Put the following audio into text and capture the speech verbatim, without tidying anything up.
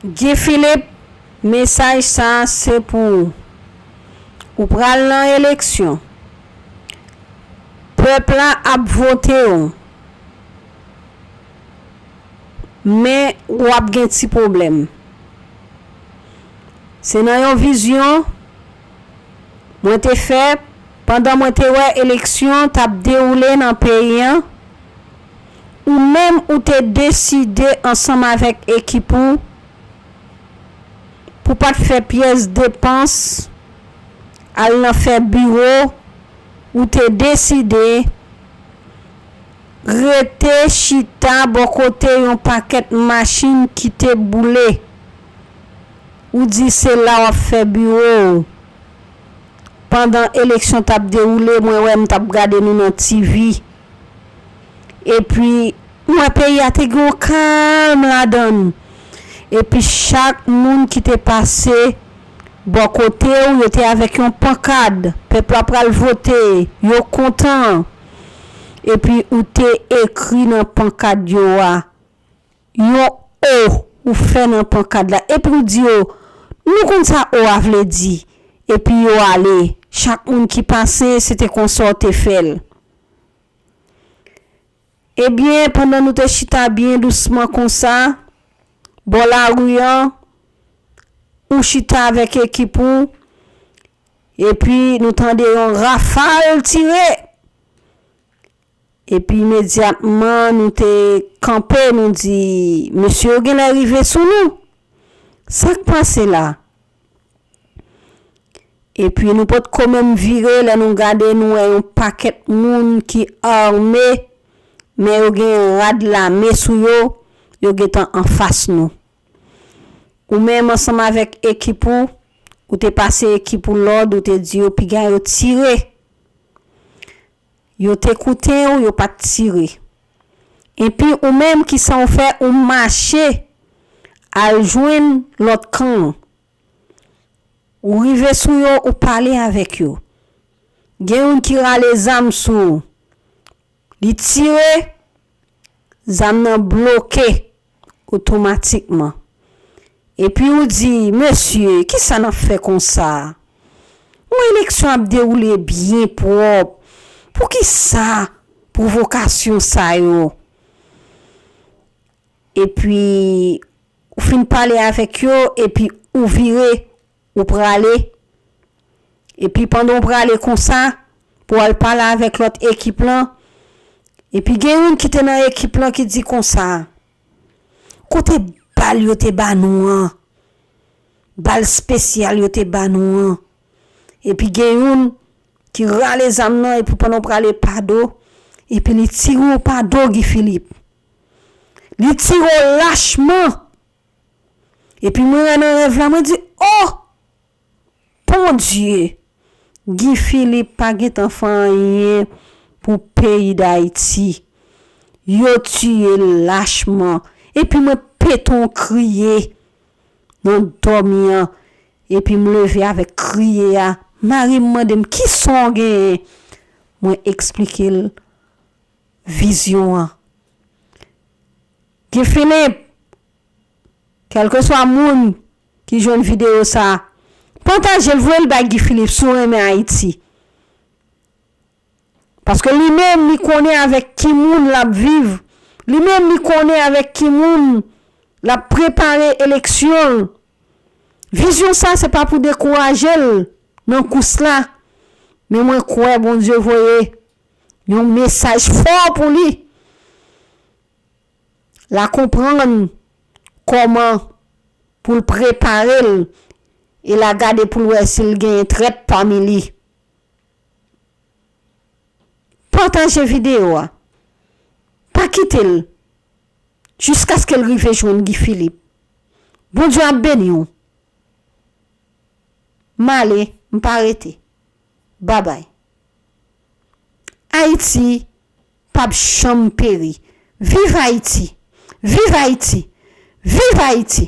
Guy Philippe, mesaj sa a se pou ou. Ou pral nan eleksyon. Pèp la ap vote w. Men w ap gen ti pwoblèm. Se nan yon vizyon mwen te fè pandan mwen te wè eleksyon t ap dewoule nan peyi an. Ou menm ou te deside ansanm avèk ekip ou pou pa t fè pyès depans, al nan fè biwo, ou te deside rete chita bò kote yon pakèt machin ki te boule. Ou di se la w ap fè biwo w. Pandan eleksyon t ap dewoule, mwen wè m t ap gade nou nan T V. Epi, m wè peyi a te gen yon kalm ladan l. Epi chak moun ki te pase bò kote w, yo te avèk yon pankad. Pèp la pral vote, yo kontan. Epi ou te ekri nan pankad yo a, yon O ou fè nan pankad la. Epi ou di yo, nou konn sa O a vle di. Epi yo ale. Chak moun ki pase, se te konsa w te fè l. Ebyen, pandan nou te chita byen dousman konsa, bò lari an, ou chita avèk ekip ou, epi nou tande yon rafal tire. Epi imedyatman, nou te kanpe, nou di, mesye yo genlè rive sou nou. Sa k pase la? Epi nou potko menm vire, lè nou gade, nou wè yon pakèt moun ki ame, men yo gen rad lame sou yo, yo gentan anfas nou. Ou menm ansanm avèk ekip ou, ou te pase ekip ou lòd, ou te di yo piga yo tire. Yo te koute w, yo pa t tire. Epi ou menm, kisa w fè? Ou mache al jwenn lòt kan an. Ou rive sou yo, ou pale avèk yo. Gen youn ki rale zam sou ou. Li tire, zam nan bloke otomatikman. Epi ou di, mesye, kisa n ap fè konsa? Yon eleksyon ap dewoule byen pwòp. Poukisa pwovokasyon sa yo? Epi, ou fin pale avèk yo, epi ou vire, ou prale. Epi pandan w prale konsa, pou w al pale avèk lòt ekip lan, epi gen youn ki te nan ekip lan ki di konsa, kote bal yo te ba nou an? Bal espesyal yo te ba nou an. Epi gen youn ki rale zam nan, epi pandan w prale pa do, epi li tire w pa do, Guy Philippe. Li tire w lachman. Epi mwen wè nan rèv la, mwen di, oh! Bondye! Guy Philippe pa gentan fè anyen pou peyi Dayiti. Yo tiye l lachman. Epi mwen pete yon kriye nan dòmi an. Epi m leve avèk kriye a. Mari m mande m, kisa w genyen? Mwen eksplike l vizyon an. Guy Philippe, kèlkeswa moun ki jwenn videyo sa, pataje l, voye l bay Guy Philippe si w renmen Ayiti. Paske li menm, li konnen avèk ki moun l ap viv. Li menm, li konnen avèk ki moun l ap prepare eleksyon l. Vizyon sa, se pa pou dekouraje l nan kous la. Men mwen kwè Bondye voye yon mesaj fò pou li. L a konprann kòman pou l prepare l e l a gade pou l wè si l genyen trèt pami li. Pataje videyo a. Pa kite l jiskaske l rive jwenn Guy Philippe. Bondye ap beni w. M ale, m pa rete. Babay. Ayiti p ap janm peri. Viv Ayiti! Viv Ayiti! Viv Ayiti!